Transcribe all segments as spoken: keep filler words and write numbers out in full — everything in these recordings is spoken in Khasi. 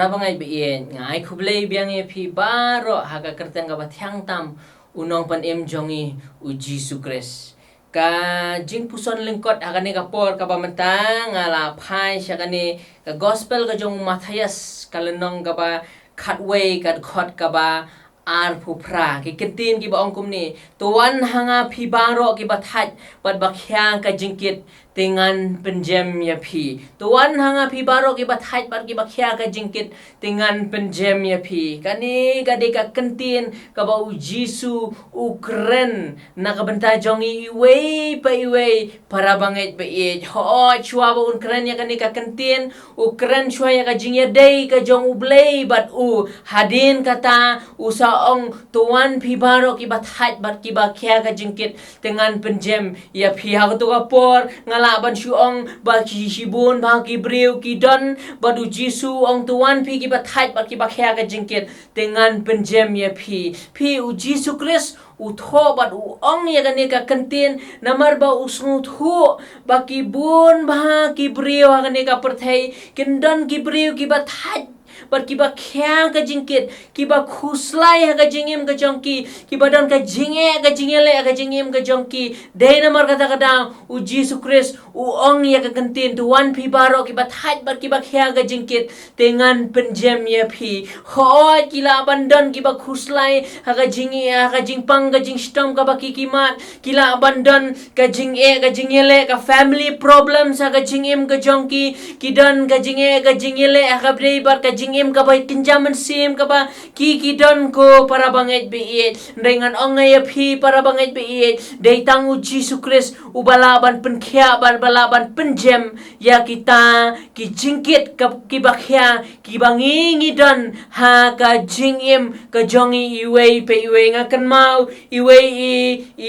Para bangeit ba ïeit, nga ai khublei biang ïa phi baroh ha ka kyrteng kaba thiang tam u Nongpynim jong ngi u Jisu Khrist. Ka jingpuson lyngkot ha kane ka por kaba mynta nga la phai sha kane ka gospel ka jong u Mathaios ka lynnong kaba khatwei ka dkhot kaba arphew phra. Ki kyntien kiba ong kumne: To wan ha nga phi baroh kiba thait bad ba khia ka jingkit, te ngan pynjem ïa phi. To wan ha nga phi baroh kiba thait bad kiba khia ka jingkit, te ngan pynjem ïa phi. Kane ka dei ka kyntien kaba u Jisu u kren na ka bynta jong ngi iwei pa iwei, para bangeit ba ïeit. Hooid, shuwa ba un kren ïa kane ka kyntien, u kren shuwa ïa ka jingïadei ka jong U Blei bad u. Hadien kata u sa ong: To wan phi baroh kiba thait bad kiba khia ka jingkit, te ngan pynjem ïa phi. Ha kato ka por nga lah ban shu ong ba ki shibun bha ki briew ki don bad u Jisu u ong: To wan phi kiba thait bad kiba khia ka jingkit, te ngan pynjem ïa phi. Phi, u Jisu Khrist u thoh bad u ong ïa kane ka kyntien namar ba u sngewthuh ba ki bun bha ki briew ha kane ka pyrthei, kin don ki briew kiba thait bad kiba khia ka jingkit, kiba khuslai ha ka jingim ka jong ki, kiba don ka jingeh ka jingïaleh ha ka jingim ka jong ki. Dei namar kata ka daw u Jisu Khrist u ong ïa ka kyntien: To wan phi baroh kiba thait bad kiba khia ka jingkit, te ngan pynjem ïa phi. Hooid, ki lah ban don kiba khuslai ha ka jingeh, ha ka jingpang ka jingshitom kaba ki ki mad. Ki lah ban don ka jingeh ka jingïaleh, ka family problems ha ka jingim ka jong ki. Ki don ka jingeh ka jingïaleh ha kaba ïadei bad ka jingim kaba kynja mynsiem kaba ki ki don, ko para bangeit ba ïeit. Hynrei ngan ong ïa phi, para bangeit ba ïeit, dei tang u Jisu Khrist uba lah ban pynkhiah bad ba lah ban pynjem ïa kita ki jingkit ka, kiba khia, kiba ngi ngi don ha ka jingim ka jong ngi iwei pa iwei. Nga kynmaw iwei i,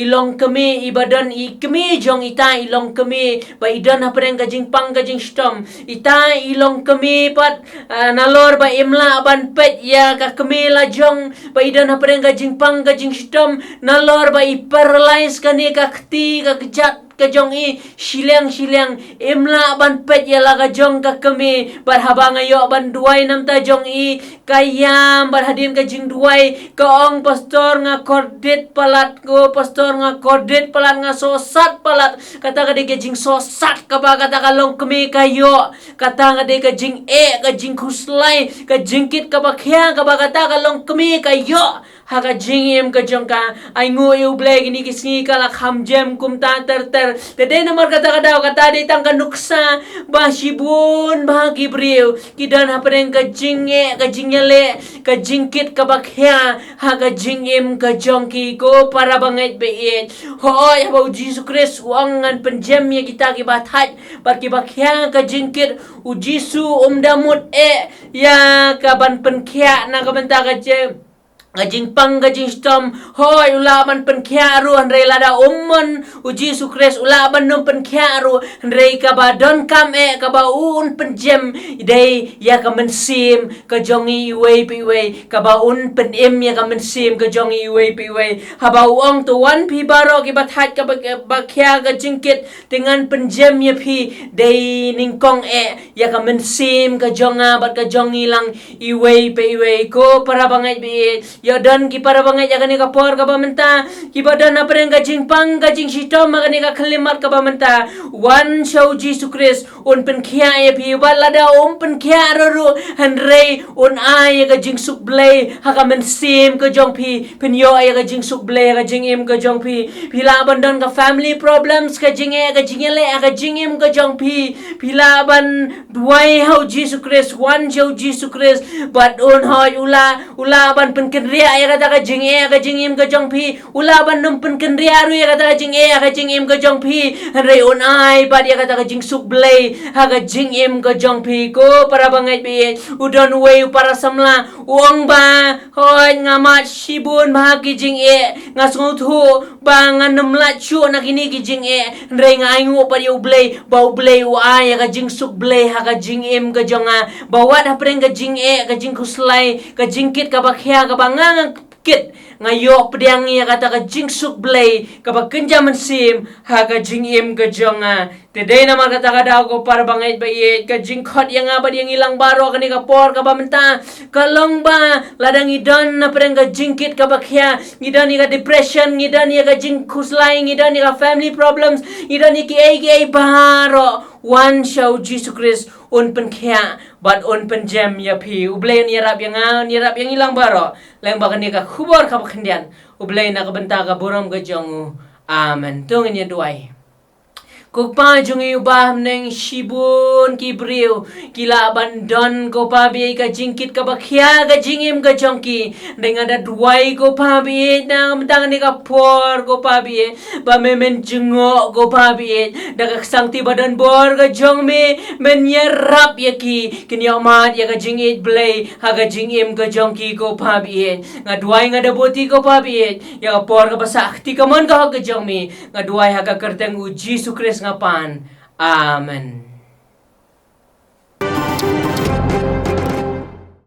i longkmie iba don i kmie jong ita i longkmie ba i don hapdeng ka jingpang ka jingshitom. Ita i longkmie pat, ah, nalor ba im lah ban peit ïa ka kmie la jong ba i don hapdeng ka jingpang ka jingshitom, nalor ba i paralyze kane ka kti ka kjat ka jong i shiliang shiliang, im lah ban peit ïa la ka jong ka kmie. Bad haba nga ïoh ban duwai na ka bynta jong i, ka ïam bad hadien ka jingduwai ka ong: Pastor, nga kordit palat, ko pastor, nga kordit palat, nga sohsat palat. Kata ka dei ka jingsohsat kaba kata ka longkmie ka ïoh. Kata ka dei ka jingeh ka jingkhuslai, ka jingkit kaba khia kaba kata ka longkmie ka ïoh ha ka jingim ka jong ka. Ai nguh ïa U Blei, kine ki sngi ka la kham jem kumta ter ter. Te dei namar kata ka daw, kata dei tang ka nuksa ba shibun bha ki briew ki don hapdeng ka jingeh ka jingïaleh, ka jingkit kaba khia ha ka jingim ka jong ki, ko para bangeit ba ïeit. Hooid, haba u Jisu Khrist u ong ngan pynjem ïa kita kiba thait bad kiba khia ka jingkit, u Jisu um da mut eh ïa ka ban pynkhiah na ka bynta ka jing ka jingpang ka jingshitom. Hooid, u lah ban pynkhiah ruh, hynrei lada um mon u Jisu Khrist, u lah ban ym pynkhiah ruh, hynrei kaba donkam eh kaba u un pynjem dei ïa ka mynsiem ka jong i iwei pa iwei, kaba un pynim ïa ka mynsiem ka jong i iwei pa iwei. Haba u ong: To wan phi baroh kiba thait, kaba, ba khia ka jingkit, te ngan pynjem ïa phi, dei nyngkong eh ïa ka mynsiem ka jong nga bad ka jong ngi lang iwei pa iwei, ko para bangeit ba ïeit. Ïa don ki para bangeit ïa kane ka por kaba mynta kiba don hapdeng ka jingpang ka jingshitom ha kane ka khyllipmat kaba mynta. Wan sha u Jisu Khrist, un pynkhiah ïa phi. Bad lada um pynkhiah ruh ruh, hynrei un ai ïa ka jingsuk Blei ha ka mynsiem ka jong phi. Phin ïoh ïa ka jingsuk Blei ha ka jingim ka jong phi. Phi lah ban don ka family problems, ka jingeh ka jingïaleh ha ka jingim ka jong phi. Phi lah ban duwai ha u Jisu Khrist, wan sha u Jisu Khrist, bad un, hooid, u lah, u lah ban pynkynriah ïa kata ka jingeh ka jingim ka jong phi. U lah ban ym pynkynriah ruh ïa kata ka jingeh ka jingim ka jong phi, hynrei un ai pat ïa kata ka jingsuk Blei ha ka jingim ka jong phi, ko para bangeit ba ïeit. U don uwei u para samla, u ong ba, hooid, nga mad shibun bha ki jingeh, nga sngewthuh ba ngan ym lah shuh na kine ki jingeh, hynrei nga ai nguh pat ïa u Blei, ba u Blei u ai ïa ka jingsuk Blei ha ka jingim ka jong nga, ba wat hapdeng ka jingeh ka jingkhuslai, ka jingkit kaba khia kaba nga, nga kit, nga ïoh pdiang ïa kata ka jingsuk Blei kaba kynja mynsiem ha ka jingim ka jong nga. Te dei namar kata ka daw, ko Pa ba ngeit ba ïeit, ka jingkhot ïa nga bad ïa ngi lang baroh kane ka por kaba mynta ka long ba lada ngi don na pdeng ka jingkit kaba khia, ngi don ïa ka depression, ngi don ïa ka jingkhuslai, ngi don ïa ka family problems, ngi don ïa kiei kiei baroh, wan sha u Jisu Khrist, un pynkhiah bad un pynjem ïa phi. U Blei un ïarap ïa nga, un ïarap ïa ngi lang baroh lyngba kane ka khubor kaba khyndiat. U Blei na ka bynta ka burom ka jong u. Amen. To ngin ïa duwai. Ko Pa jong ngi uba ha bneng, shibun ki briew ki lah ban don, ko Pa ba ïeit, ka jingkit kaba khia ha ka jingim ka jong ki. Dei nga da duwai, ko Pa ba ïeit, na ka bynta kane ka por, ko Pa ba ïeit, ba men men jngoh, ko Pa ba ïeit, da ka ksangti ba don bor ka jong me, men ïarap ïa ki, kin ïoh mad ïa ka jingïeit Blei ha ka jingim ka jong ki, ko Pa ba ïeit. Nga duwai, nga da buti, ko Pa ba ïeit, ïa ka por kaba sah kti kamon ka hok ka jong me. Nga duwai ha ka kyrteng u Jisu Khrist nga pan. Amen.